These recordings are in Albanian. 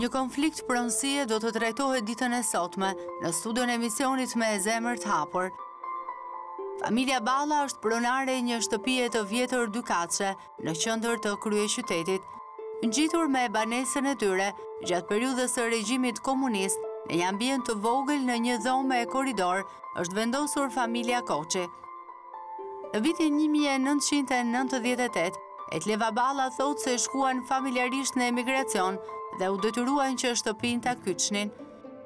Një konflikt pronësie do të trajtohet ditën e sotme në studion e emisionit me zemër të hapur. Familja Balla është pronare e një shtëpie të vjetër dykatëshe në qendër të kryeqytetit. Ngjitur me banesën e tyre, gjatë periudhës së regjimit komunist, në një ambient të vogël në një dhomë e korridor, është vendosur familja Koçi. Në vitin 1998, Etleva Balla thotë se shkuan familjarisht në emigracion dhe u detyruan që shtëpinë ta kyçnin.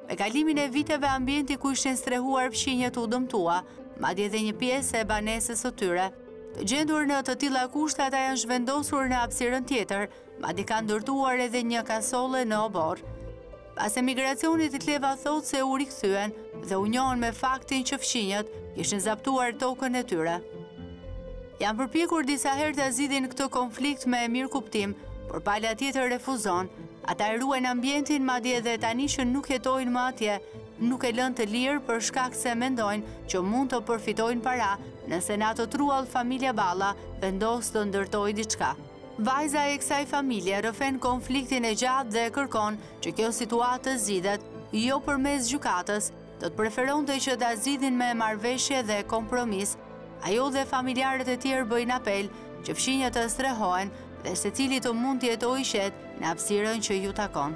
Me kalimin e viteve ambienti ku ishin strehuar fqinjët u dëmtua, madje edhe një pjesë e banesës së tyre. Të gjendur në të tilla kushte ata janë zhvendosur në hapësirën tjetër, madje kanë ndërtuar edhe një kasolle në oborr. Pas emigracionit Etleva thotë se u rikthyen dhe u njohën me faktin që fqinjët kishin zaptuar tokën e tyre. Janë përpjekur disa herë ta zgjidhin këtë konflikt me mirëkuptim, por pala tjetër refuzon. Ata e ruajnë ambientin madje edhe tani që nuk jetojnë më atje, nuk e lënë të lirë për shkak se mendojnë që mund të përfitojnë para nëse në atë truall familja Balla vendos të ndërtojë diçka. Vajza e kësaj familje rrëfen konfliktin e gjatë dhe kërkon që kjo situatë të zgjidhet, jo përmes gjykatës, do të preferonte që ta zgjidhin me marrëveshje dhe kompromis. Ajo dhe familjarët e tjerë bëjnë apel që fqinjët të strehohen dhe secili të mund të jetojë i qetë në hapësirën që ju takon.